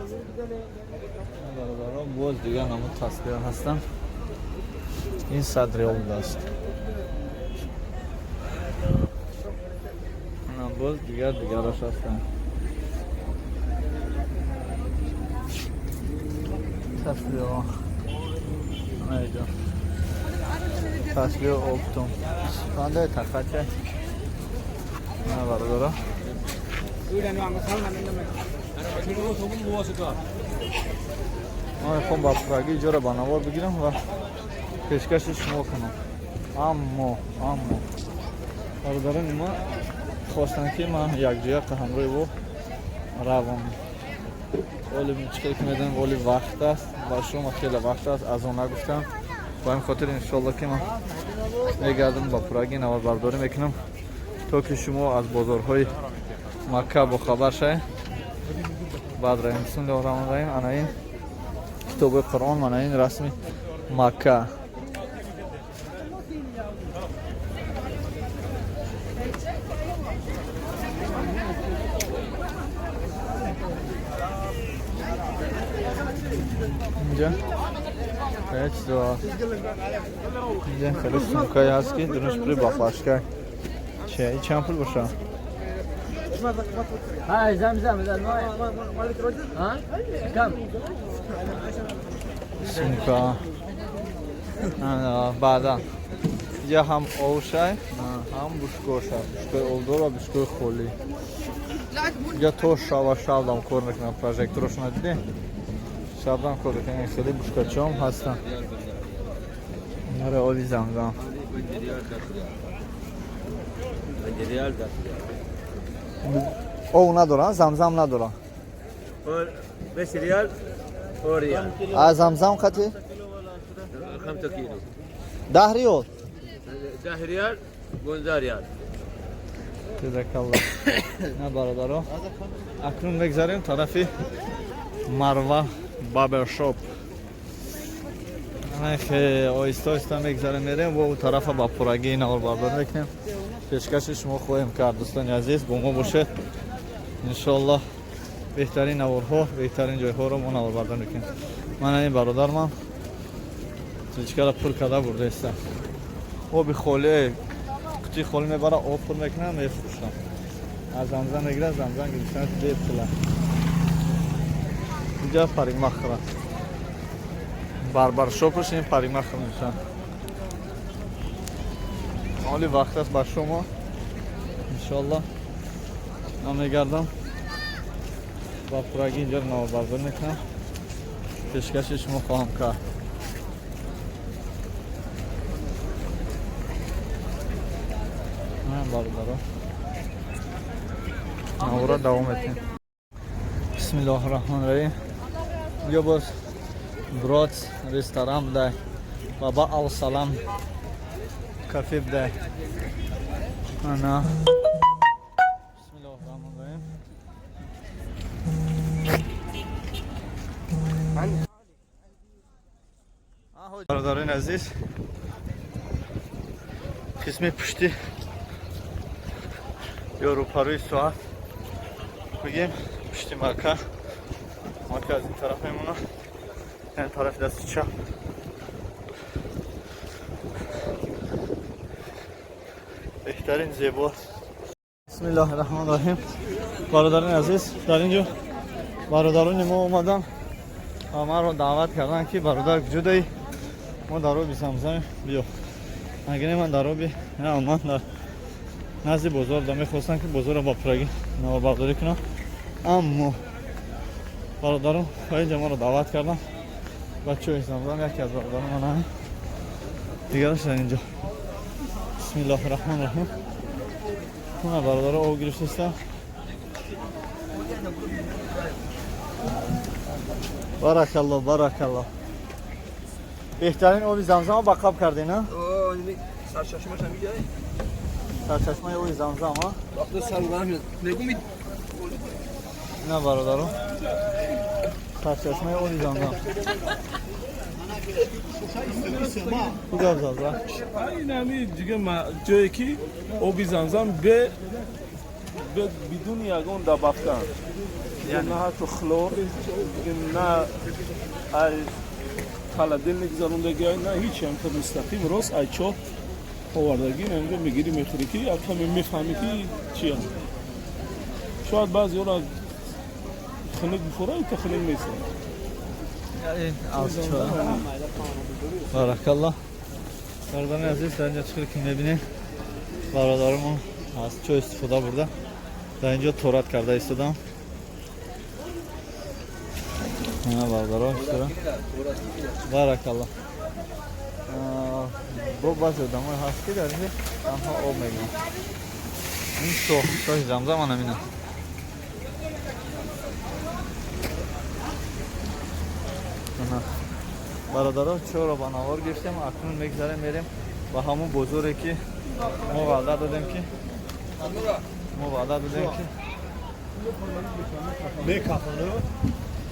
Бародарон, боз дигар намуд тасбеҳ ҳастанд. Ин 100 риал будааст. Боз дигар дигараш ҳастанд. Тасбеҳ. Ана инҷо. Тасбеҳ оптом. Қандай тақача? На бародарон. Ман мехоҳам ба пурагӣ иҷора ба навор бигирам ва пешкаши шумо кунам. Аммо бародарони ма хостанд ки ман якҷоя ҳамроҳи ӯ равам. Оли чӣ ки медонем, оли вақт аст, ба шумо хеле вақт аст, аз он нагуфтам. Ба ин хотир иншоалло ки ман мегардам ба пурагӣ наворбардорӣ мекунам, то ки шумо аз бозорҳои Макка бохабар шавед. Баъд раҳим, бисмиллоҳи раҳмони раҳим. Ана ин китоби Қуръон, мана ин расми Макка. Инҷа хеле чизо ҳаст. Инҷа хеле сумкае ҳаст ки дунаш пули баклажка. Чи ин чанд пул боша? هاي زمزم ها كم؟ Сумка. Баъдан инҷа ҳам овшай, ҳам бушкоша, бушкои обдор ва бушкои холӣ. Инҷа то шава шабдам кор мекунам, прожекторошона дидем? Шабдам кор мекунам, хеле бушкачиҳом ҳастанд. Наре оби замзам. Ов надора, замзам надора. 5 риал, 4 риал. А замзам қати? 5 кило. 10 риал. 10 риал, 15 риал. Ҷазакаллоҳ. На бародаро, акнун мегзарем тарафи Марва Барбершоп. Оҳиста оҳиста мегзарем, мерем ва он тарафа ба пурагии наворбардорӣ мекунем. Пешкаши шумо хоҳем кард, дӯстони азиз, бо мо бошед. Иншоаллоҳ беҳтарин наворҳо, беҳтарин ҷойҳоро мо наворбардорӣ мекунем. Ман ин бародармам чичкара пур карда бурдаистам. Оби холӣ, қутии холӣ мебара, об пур мекунам, мефурӯшам. Аз замзам мегирад, замзам гирифтан бепула. Инҷа парикмахера. Барбаршопаш ин парикмахер мешавад. Оли вақт аст ба шумо. Иншоаллоҳ Ман мегардам ба пурагӣ инҷоро наворбардорӣ мекунам, пешкаши шумо хоҳам кард. Бародаро, навора давом метем. Бисмиллоҳи раҳмони раҳим. Инҷо боз брод ресторан будай ва ба Алсалам кафе будай. Ана, бисмиллоҳи раҳмони раҳим. Бародарони азиз, қисми пушти ё рӯпарӯи соат бигем, пушти Макка. Макка аз ин тараф мемонад, яъне тарафи дасти чап. Беҳтарин, зебо. Бисмиллоҳи раҳмони раҳим. Бародарони азиз, дар ин ҷо бародарони мо омаданд ва маро даъват карданд, ки бародар, куҷодаӣ? Мо дар оби Замзам, биё. Агине ман дар оби, ман дар назди бозор да мехостам, ки бозорро ба пурагӣ наворбардорӣ кунам, аммо бародарон ба инҷа маро даъват кардам ба чои Замзам. Яке аз бародарон ман, дигараш дар инҷо. Бисмиллоҳи раҳмони раҳим. Ҳама бародаро об гирифтастам. Баракалло, баракалло. Беҳтарин оби Замзам ба қаб кардин, а? Сарчашмаша миҷай. Сарчашмаи оби Замзам, а? Вақте сар мегум. На, бародаро, сарчашмаи оби Замзам. Гап зад. Инами дига ҷое ки оби Замзам бидуни ягон добавка, на ҳатто хлор, на ай холодильник гузарондагӣ, на ҳеч, ҳамта мустақим рост ай чоҳ овардагӣ. Инҷо мегирӣ, мехӯрӣ, ки каме мефаҳмӣ, ки чи аст. Шояд баъзеҳоро хунук бихӯра, та хунук нест. Аз чоҳ. Баракалло. Бародарони азиз, дар инҷо чӣ ки мебинем, бародарамон аз чой истифода бурда, дар инҷо торат карда истодам. Бародаро, баракалло. Бо баъзе одамое ҳаст, ки дар инҷо танҳо об мегиранд. Ин чоҳ, чоҳи Замзам ана мина. Бародаро, чоҳро ба навор гирифтем. Акнун мегзарем, мерем ба ҳамон бозоре, ки мо ваъда додем, ки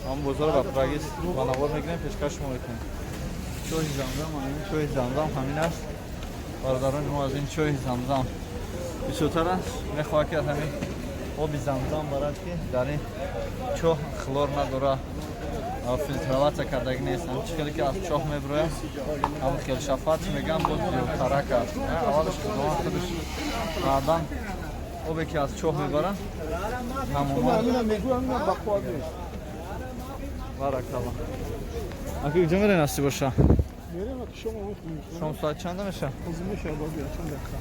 ҳамон бозорро ба пурагӣ ба навор мегирем, пешкаш шумо мекунем. Чоҳи Замзам, ин чоҳи Замзам ҳамин аст. Бародарони мо аз ин чоҳи Замзам бисёртар аст мехоҳад, ки аз ҳамин оби Замзам барад, ки дар ин чоҳ хлор надорад, фильтроваться кардагӣ нест. Ҳам чӣ хеле ки аз чоҳ мебирояд, ҳам хел шафат мегӯям, боз зиёдтарак аст. Аввалаш Худованд худаш, баъдан обе ки аз чоҳ мебаранд, тамоман. Баракалло. Аки, куҷо мерем, насиб боша? Шом соат чанда меша? Чанд дақиқа.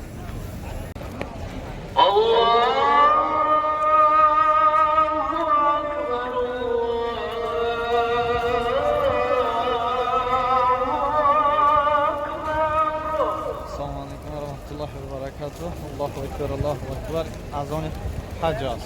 Ассалому алайкум ва раҳматуллоҳи ва баракатуҳ. Аллоҳу акбар, Аллоҳу акбар. Азони ҳаҷ аст.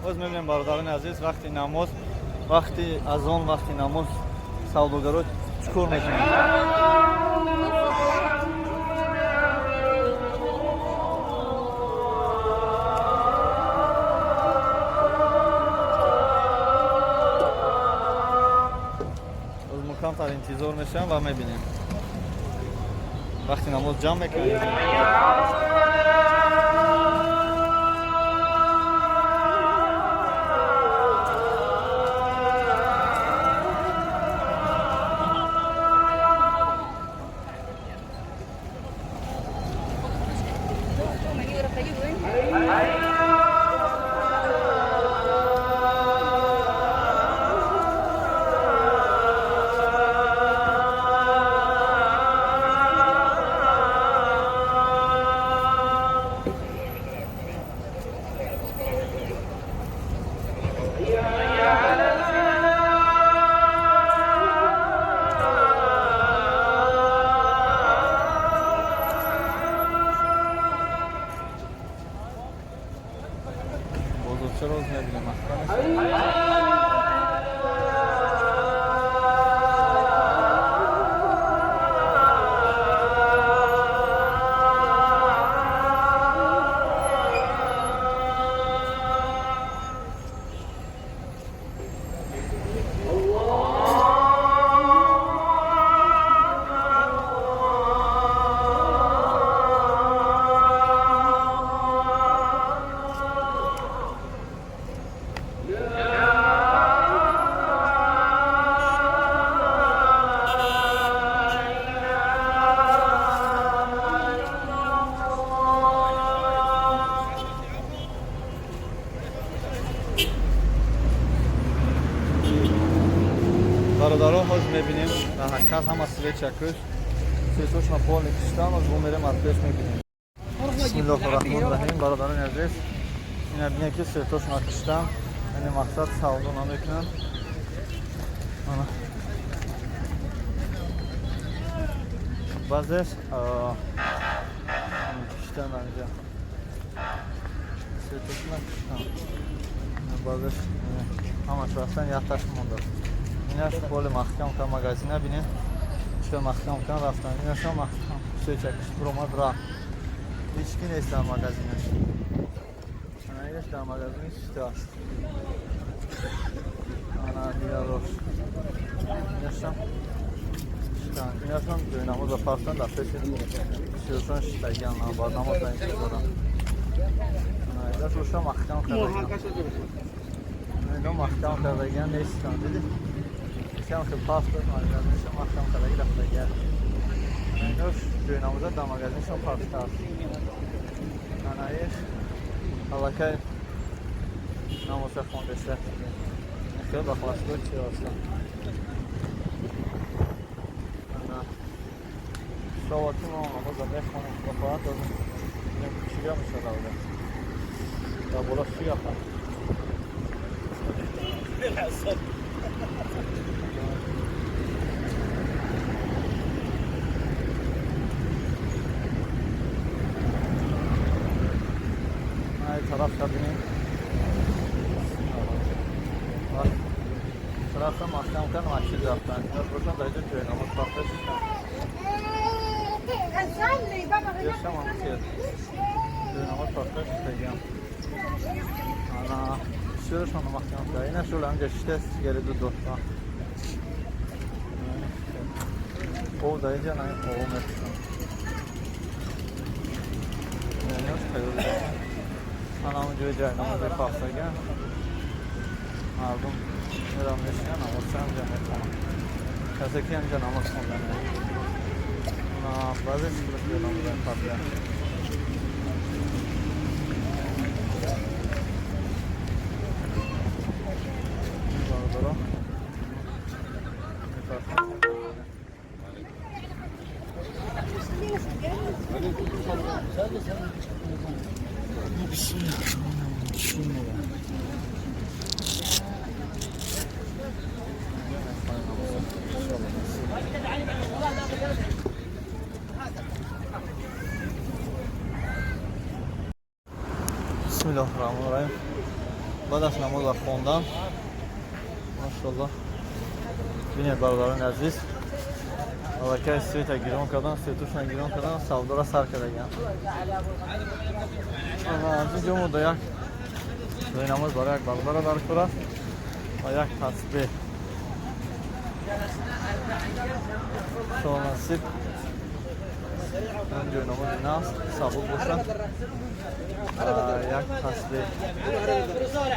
Боз мебинем, бародарони азиз, вақти намоз, вақти азон, вақти намоз савдогаро чӣ кор мекунанд. Камтар интизор мешавем ва мебинем. Вақти намоз ҷамъ мекунем. Бозорча роз мебинем, маҳкам. Бародарон, ҳозир мебинем, дар ҳақиқат ҳама свеча кӯш, светошона полный киштан. Ҳозир мо мерем, аз пеш мебинем. Бисмиллоҳи раҳмони раҳим. Бародарони азиз, ина бинем, ки светошона киштан, яъне мақсад савдо намекунанд. Ана баъзеш киштан, анҷа светошона киштан, баъзеш ҳамаш рафтан, якташ мондааст. Инаш поли маҳкам кан, магазина бинед, чиқа маҳкам кан рафтан. Инашам маҳкам, свеча кишт, буромад, рафт, ҳеч ки нест дар магазинаш. Ана инаш дар магазини шиштааст. Ана дигарош инашам шиштан, инашам ҷои намоза пафтан, дар пеши сиёсон шиштагиан, баъд намоз интизорам. Ана инаш оша маҳкам кардагиан, ино маҳкам кардагиан нестан, диди? Кам хел пафта, магазиншон маҳкам кардаги рафтагиа. Инош ҷои намоза дар магазиншон пафтааст. Ана иш аллакай намоза хондаша. Хел ба холастгоҳ чи ҳастан. Ана шовати мо намоза мехонем, худо хоҳад, чӣ гап мешавад авда. Дар боло чӣ гап аст? Ай тараф бинем. Тарафа маҳкам кан, масҷид рафтан. Инош бошан дар инҷо ҷои намоз пахта шиштан. Яшам ҳам хел. Ҷои намоз пахта шиштагиам. Ана бисёрашон маҳкам кард. Инаш шул ҳамҷа шиштаст, сигари дуд дошта. Ов дар инҷа на ов мепӯшанд. Инош тайёр. Ана он ҷои ҷои намози пахтагиам. Мардум мерам мешинан, намозча ҳамҷа мехонанд. Касе ки ҳамҷа намоз хондан. Баъзе ҷои намоза пахта. Бародарон, бисмиллоҳи раҳмони раҳим. Баъд аз намоза хондан, машаллоҳ, бинед, бародарони азиз, аллакай света гирон кардан, светушна гирон кардан, савдора сар кардагиам. Аз ин ҷо мо да як ҷои намоз барои як бародара дар кор аст ва як тасбеҳ. Насиб ҷойнамози нағз сабук бошад. Як тасбеҳ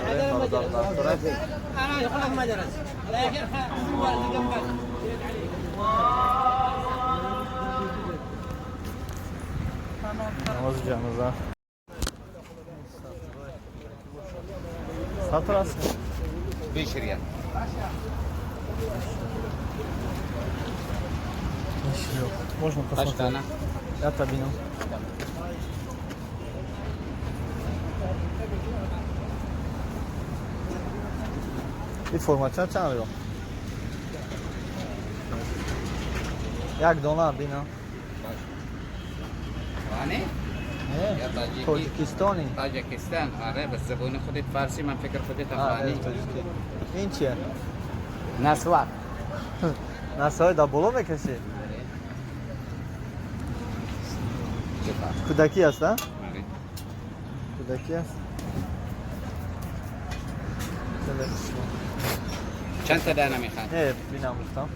барои бародар дар кор. Намози ҷаноза. Сатр аст? 20 риал. Можно посмотреть? Я табину. И формача чанд риал? Як дона бина. тоҷикистони. تاجیکستان آره بس زبون خودت فارسی من فکر خودت افغانی. این چیه؟ نسوار. نسوار در بالا میکشی؟ کودکی است ها؟ کودکی است. چند تا دانه میخواد؟ نه بینم گفتم.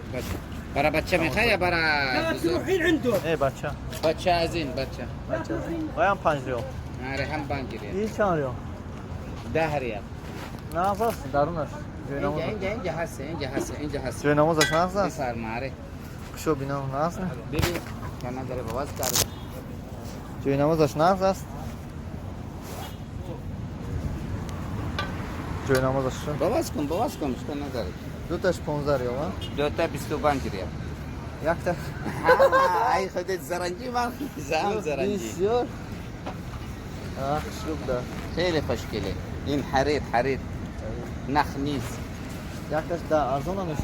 برای بچه میخوای یا برای تروحین عنده؟ نه بچه. بچه از این بچه. بچه از این. هم 5 ریال. آره هم 5 ریال. این چند ریال؟ 10 ریال. نه اصلا درونش. اینجا اینجا هست اینجا هست اینجا هست. جای نمازش نقص است؟ بفرما آره. شو بینم نقص؟ ببین کنا داره باز کرد. جای نمازش نقص است؟ جای نمازش باز کن باز کن اشکال نداره. دو تاش 15 ریال ها؟ دو تا 25 ریال. یک تا ای خودت زرنجی من زام زرنجی. بسیار خوشگل ده. خیلی خوشگله. این حریر حریر نخ نیست. یک تاش ده ارزان نمیشه.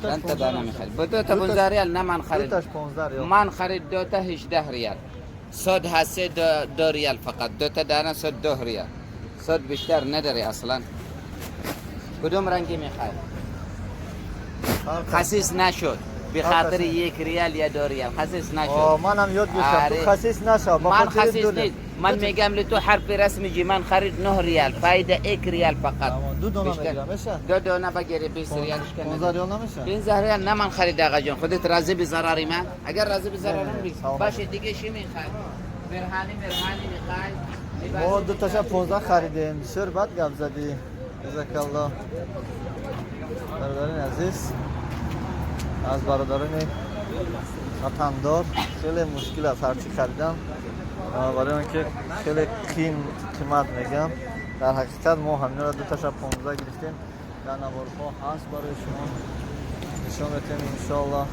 چند تا دانه میخری؟ با دو تا 15 ریال نه من خرید. دو تاش 15 ریال. من خرید دو تا 18 ریال. صد هست 2 ریال فقط. دو تا دانه صد 2 ریال. صد بیشتر نداری اصلا. کدوم رنگی میخوای؟ خسیس نشد به خاطر 1 ریال یا 2 ریال خسیس نشد. منم یاد گرفتم تو خسیس نشد. من خسیس نیست. من میگم لتو حرف رسمی جی من خرید 9 ریال فایده 1 ریال فقط. دو دونه میگیرم میشه؟ دو دونه بگیری 20 ریال. 15 ریال نمیشه؟ 15 ریال نه من خرید آقا جان. خودت راضی به ضرر من؟ اگر راضی به ضرر من باشه دیگه چی میخوای؟ برهانی برهانی میخوای؟ ما دو تاشا 15 خریدیم. بسیار بد گپ زدی. جزاک الله. برادران عزیز از برادران وطندار خیلی مشکل است هرچی خریدم برای اینکه خیلی قیمت میگم. در حقیقت ما همینا را دو تاشا 15 گرفتیم. در نوارها هست برای شما نشان میدیم انشالله.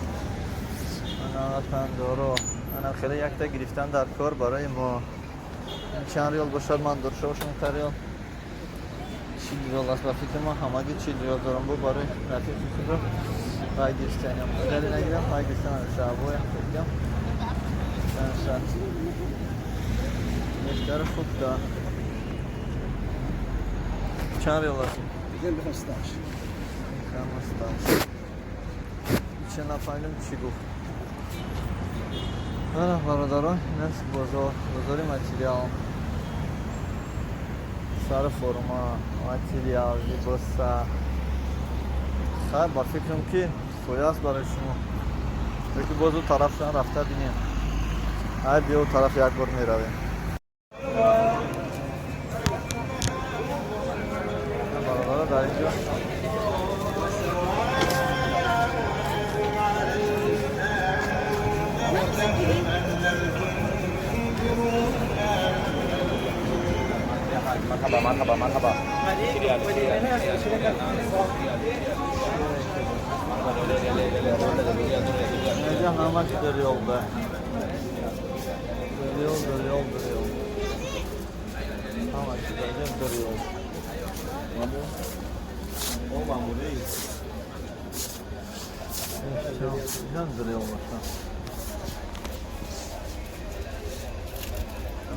من وطندارا من خیلی یک تا گرفتن در کار برای ما. چند ریال باشد من داشته باشم تا ریال 40 ریال است. با فکر ما همگی 40 ریال دارم با برای رفیق خود رو گرفتنیم. خیلی نگیرم پای گرفتن شعبای هم بگم بهتر خوب ده. چند ریال است؟ بگم بخوام 16. 16. چه نفهمیدم چی گفت. نه برادران این است بازار ماتریال سر فرما ماتریال لباسا. خیر با فکرم که سویه است برای شما. یکی باز اون طرف رفته بینیم. ای بیا اون طرف یک بار می رویم. برادران در اینجا مرحبا مرحبا مرحبا. اینجا همش دریال ده. دریال دریال دریال. همش دریال. اینجا دریال باشه.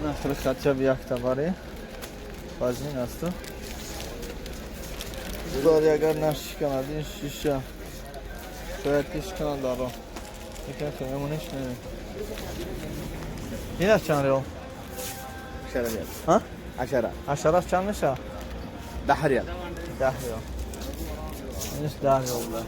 نه خیلی خطی یک تباری. وزنین است. داری اگر نشکند این شیشه شاید که شکند در را یکم خیلی نمی. این از چند ریال؟ 10 ریال. ها؟ 10. 10 چند میشه؟ 10 ریال. 10 ریال. اینش 10 ریال ده.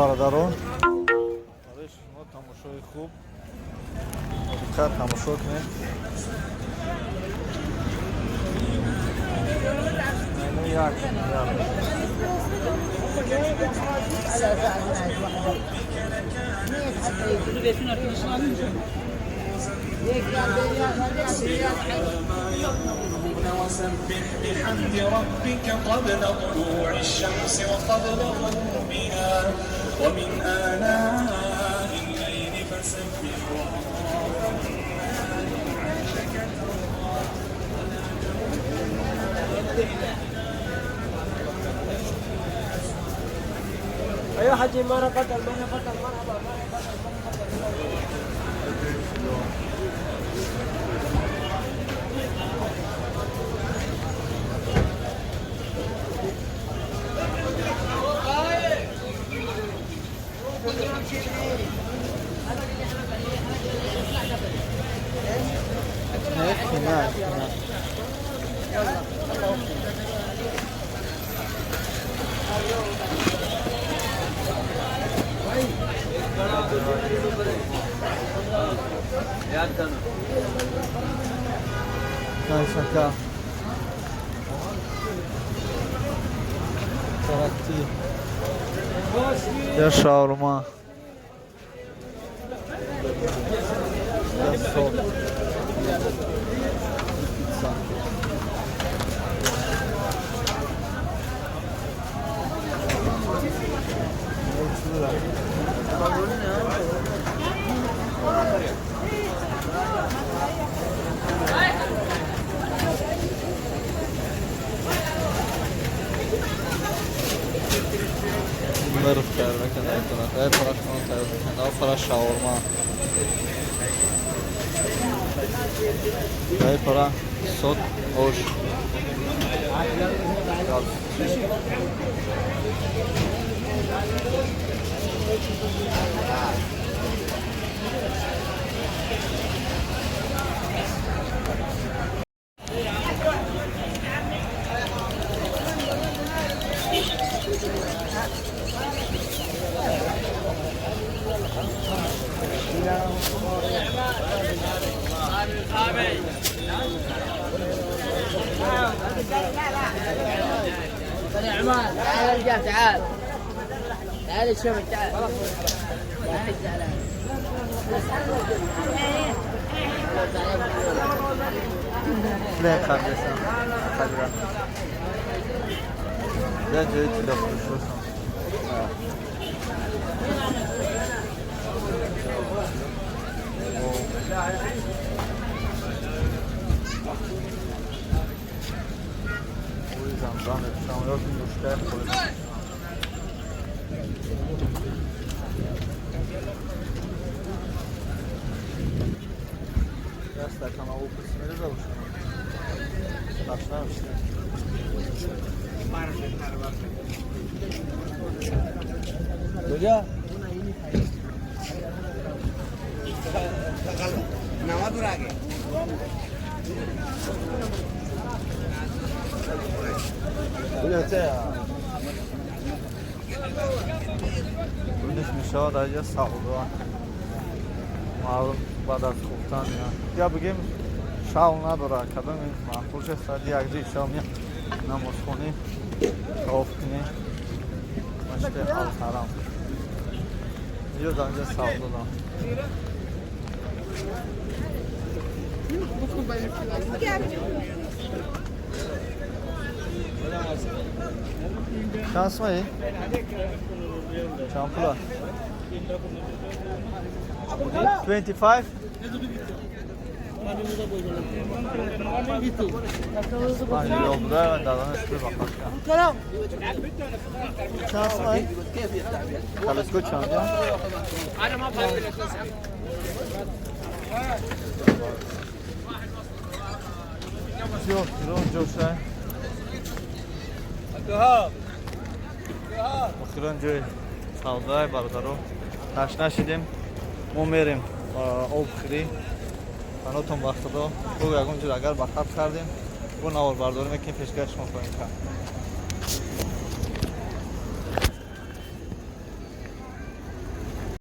Бародарон, барои шумо тамошои хуб, диққат тамошо кунед. Як وسبح بحمد ربك قبل طلوع الشمس وقبل غروبها ومن آناء الليل فسبح وأطراف النهار لعلك ترضى. أيوة حجي مرة قتل مرة قتل مرحبا مرة قتل مرة قتل. Я шаурма. Я сок. Пицца. Шаурма. Дай пора сок ош. عمان تعال رجال تعال تعال الشبك تعال تعال زعلان. لا خرجسم خرجم لا جای طلا فروش زمزم شما مشکل خود دست در کم او پس میره باشه بخش کجا؟ Будеш мешавад аҷа савдо маълум баъд аз хуфтан я бигем шав надорад кадом маъқул шед соати якҷи шав мия намозхонӣ тавоф кунӣ масҷиди Алҳарам ё дар инҷа савдо дорам. Чанд сомаи? Чанд пула? 25? 5 буда дар он шуд. Чанд сомаи? Калиско чанд? Зиёд кирон ҷоша. Охирон ҷои савдои бародаро ташна шидем. Мо мерем об хӯрӣ. Панотон ба худо. Бо ягон ҷур агар ба хат кардем, бо наворбардорӣ мекунем, пешкаш шумо хоҳем кард.